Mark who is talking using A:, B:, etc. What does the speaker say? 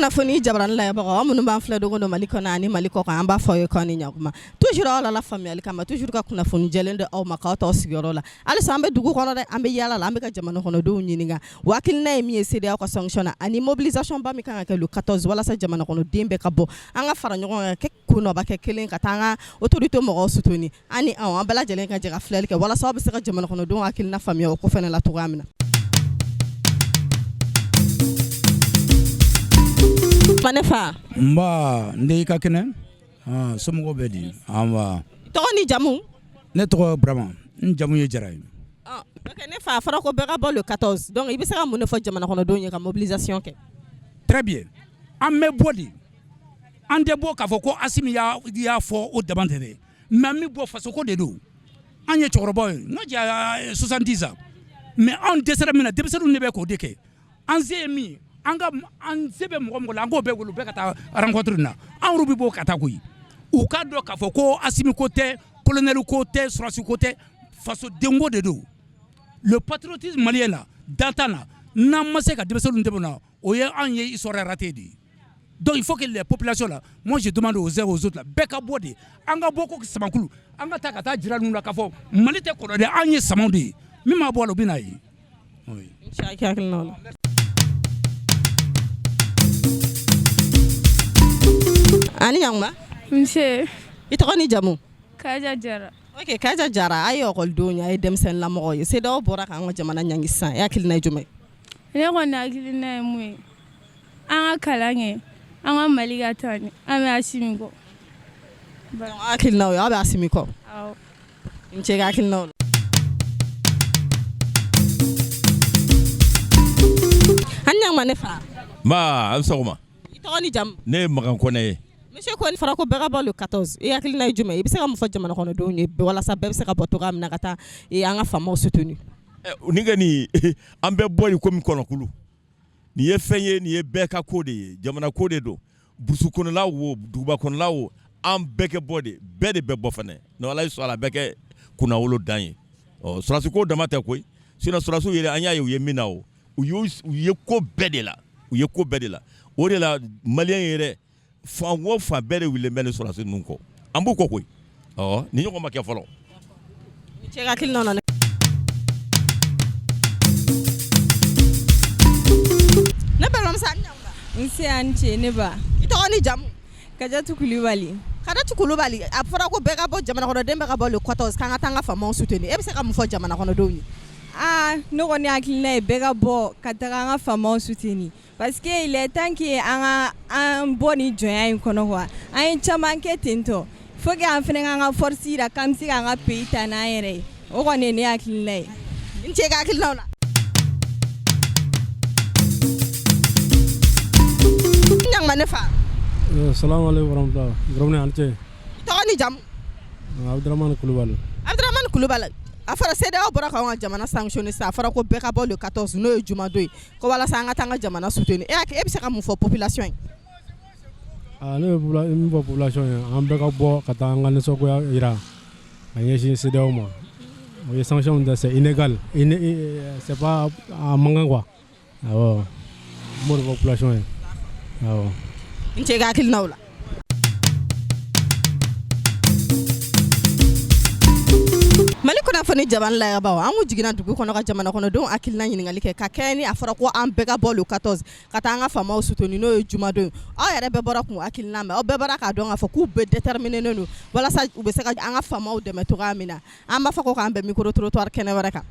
A: Kunnafoni jabarani lajɛbagaw, aw minnu b'an filɛ don o don Mali kɔnɔ ani Mali kɔ kan, an b'a fɔ aw ye k'aw ni ɲakuma. Toujours aw la faamuyali kama, toujours ka kunnafoni jɛlen di aw ma k'aw t'aw sigiyɔrɔ la. Halisa an bɛ dugu kɔnɔ dɛ, an bɛ yaala la, an bɛ ka jamana kɔnɔdenw ɲininka u hakilina ye min ye CEDEAO ka sanction na ani mobilisation ba min kan ka kɛ le 14 walasa jamana kɔnɔden bɛɛ ka bɔ, an ka fara ɲɔgɔn kan, kɛ kunɔba kɛ kelen ka taa an ka autorité mɔgɔw soutenir. An ni anw, an bɛɛ lajɛlen ka jɛ ka filɛli kɛ walasa aw bɛ se ka jamana kɔnɔdenw hakilina faamuya o ko fana la cogoya min na. Ne fa.
B: Nba, n den, i ka kɛnɛ, somɔgɔw bɛ di? Nba.
A: Tɔgɔ ni jamu?
B: Ne tɔgɔ Burama, n jamu ye Jara ye.
A: Ok, ne fa, a fɔra ko bɛɛ ka bɔ le 14, donc i bɛ se ka mun de fɔ jamana kɔnɔdenw ye ka mobilisation kɛ?
B: Très bien, an bɛ bɔ de, an tɛ bɔ k'a fɔ ko Asimi y'a fɔ o dama tɛ dɛ, mais an bɛ bɔ fasoko de don. An ye cɛkɔrɔbaw ye, n ka jɛ 70 ans, mais anw dɛsɛra min na, denmisɛnninw de bɛ k'o de kɛ. An se ye min ye, an ka an se bɛ mɔgɔ mɔgɔ la, an k'o bɛɛ wele, u bɛɛ ka taa rencontre na. An yɛrɛw bɛ bɔ ka taa koyi. U k'a dɔn k'a fɔ ko Asimi ko tɛ, colonel ko tɛ, sɔrɔdasi ko tɛ, fasodenko de don. Le patriotisme malien la dan t'a la. N'an ma se ka denmisɛnninw dɛmɛ o la, o ye anw ye histoire ratée de ye. Donc il faut que les populations là, moi je demande aux uns aux autres là, bɛɛ ka bɔ de, an ka bɔ ko samakulu, an ka taa ka taa jira ninnu la k'a fɔ Mali tɛ kɔnɔ dɛ, an ye samaw de ye. Min ma bɔ a la, o bɛ n'a ye. Oui.
A: Ani ɲankuma.
C: Nse.
A: I tɔgɔ ni jamu?
C: Kaja Jara.
A: Ok, Kaja Jara, a ye ekɔlidenw ye, a ye denmisɛnninlamɔgɔ ye. CEDEAO bɔra k'an ka jamana ɲangi sisan, e hakilina ye jumɛn
C: ye? Ne kɔni hakilina ye mun ye, an ka kalan kɛ, an ka Mali ka taa ɲɛ, an bɛ Asimi kɔ.
A: Donc aw hakilina ye, aw bɛ Asimi kɔ.
C: Awɔ.
A: I ni ce i ka hakilinaw la. Ani ɲankuma ne fa.
D: Nba, a ni sɔgɔma.
A: I tɔgɔ ni jamu?
D: Ne ye Makan Kɔnɛ ye.
A: Monsieur Kɔnɛ, fɔra ko bɛɛ ka bɔ le 14, i hakilina ye jumɛn ye? I bɛ se ka mun fɔ jamana kɔnɔdenw ye walasa bɛɛ bɛ se ka bɔ cogoya min na ka taa an ka faamaw soutenir?
D: Nin kɔni, an bɛ bɔ yen komi kɔnɔkulu. Nin ye fɛn ye, nin ye bɛɛ ka ko de ye, jamana ko de don. Burusi kɔnɔla wo, duguba kɔnɔla wo, an bɛɛ kɛ bɔ de, bɛɛ de bɛ bɔ fana. Ni Ala ye sɔn a la, a bɛ kɛ kunnawolo dan ye. Ɔ, sɔrɔdasi ko dama tɛ koyi, sinon sɔrɔdasiw yɛrɛ, an y'a ye u ye min na o, u ye ko bɛɛ de la, u ye ko bɛɛ de la. O de la maliyɛn yɛrɛ fan o fan bɛɛ de wulilen bɛ ni sɔrɔdasi ninnu kɔ, an b'u kɔ koyi. Ɔ, ni ɲɔgɔn ma kɛ fɔlɔ.
A: Cɛ ka hakilina na. Ne balimamuso, a ni ɲankuma.
E: Nse, a ni ce ne ba.
A: I tɔgɔ ni jamu?
E: Kajatu Kulibali.
A: Kajatu Kulibali, a fɔra ko bɛɛ ka bɔ, jamana kɔnɔden bɛɛ ka bɔ le 14, k'an ka taa an ka faamaw soutenir. E bɛ se ka mun fɔ jamana kɔnɔdenw ye?
E: Aa, ne kɔni hakilina ye bɛɛ ka bɔ ka taga an ka faamaw soutenir, parce que il est temps que an ka an bɔ nin jɔnya in kɔnɔ quoi. An ye caman kɛ ten tɔ, faut que an fana k'an ka force jira k'an bɛ se k'an ka pays ta n'an yɛrɛ ye. O kɔni ye ne hakilina ye.
A: I ni ce i ka hakilinaw la. Ɲankuma ne fa.
F: Salamu aleykum warahmatulah. Gɔrɔbinɛ, a ni ce.
A: I tɔgɔ ni jamu?
F: Abudramani Kulubali.
A: Abudramani Kulubali, a fɔra CEDEAO bɔra k'anw ka jamana sanctionner sisan, a fɔra ko bɛɛ ka bɔ le 14, n'o ye jumadon ye, ko walasa an ka taa an ka jamana soutenir. E e bɛ se ka mun fɔ population ye?
F: Aa, ne bɛ min fɔ population ye, an bɛɛ ka bɔ ka taa an ka nisɔngoya jira ka ɲɛsin CEDEAO ma. O ye sanction min ta, c'est inégal, c'est pas a man kan quoi. Awɔ, n b'o de fɔ population ye, awɔ.
A: I ni ce i ka hakilinaw la. Mali kunnafoni jabani lajɛbaaw, an kun jiginna dugu kɔnɔ ka jamana kɔnɔdenw hakilina ɲininkali kɛ ka kɛɲɛ ni a fɔra ko an bɛɛ ka bɔ le 14 ka taa an ka faamaw soutenir, n'o ye jumadon ye. Aw yɛrɛ bɛɛ bɔra k'u hakilina mɛn, aw bɛɛ bɔra k'a dɔn k'a fɔ k'u bɛɛ déterminé don walasa u bɛ se ka an ka faamaw dɛmɛ cogoya min na. An b'a fɔ ko k'an bɛn micro trottoir kɛnɛ wɛrɛ kan.